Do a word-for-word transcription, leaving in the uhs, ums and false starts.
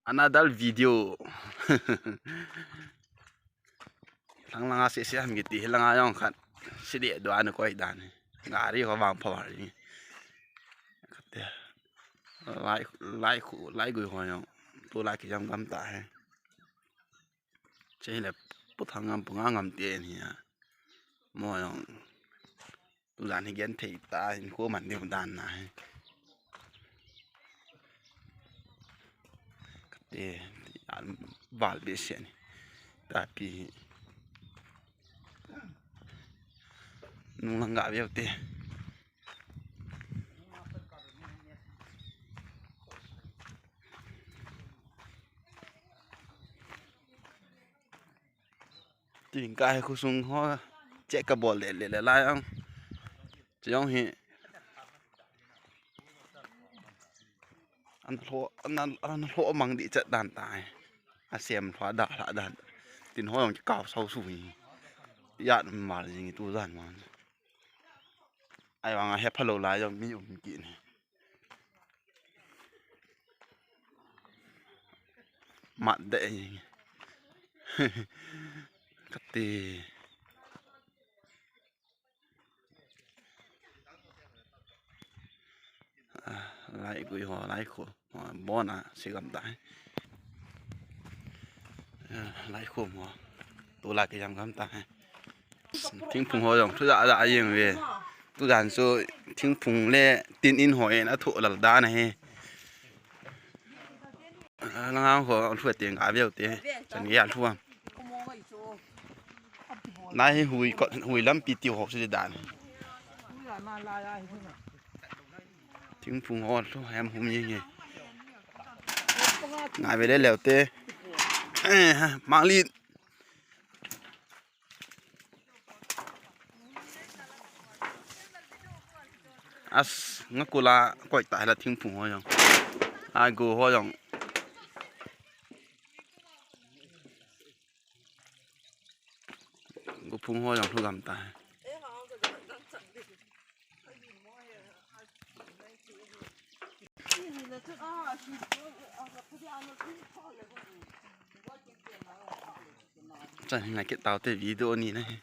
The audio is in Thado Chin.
Another video. Lang langa se se ham kiti, langa jong khat. Sidi dua na koi dan. Gari ko vang power ni. Kate. Lai, lai khu, lai gui ho jong. Tu lai kijam gam ta he. Che le pu thang ngam pu nga ngam te ni ya. Mo jong. Tujan hi genthei ta, hinkho man diu dan na hi. Kate, an val behseh ni. Tapi hi. Nung lang ga veu te. Tin ka hi khosung ho check ka bol le le le lai ang. Chejong hi. An lho, an, an lho mang di chat dan tai. A sem lho da lha dan. Tin ho jong kikao sau su hi. Yat mal jing tu jan man. Ai vang a he phalo lai jong mi um ki ni. Mat de. Kati. Lai gui ho, lai khu. Bona sigam tai. Lai khu mo. Tu la kijam gam tai. Thingphung ho jong thu ja ja jeng ve. Tujan chu thingphung le tin in ho in a thu lal dan ahi. Lang ang ho thu teng a veu te. Chan ya thu. Nai hi hui ko, hui lampi ti ho si dan. Thingphung ho thu hem hum ye nge. Ngai ve le leu te. Eh, Manglit. As, nga kula koi ta la thingphung ho jong. Ai go ho jong. Go phung ho jong thu gam ta. Chan ngai ke tau te video ni na he.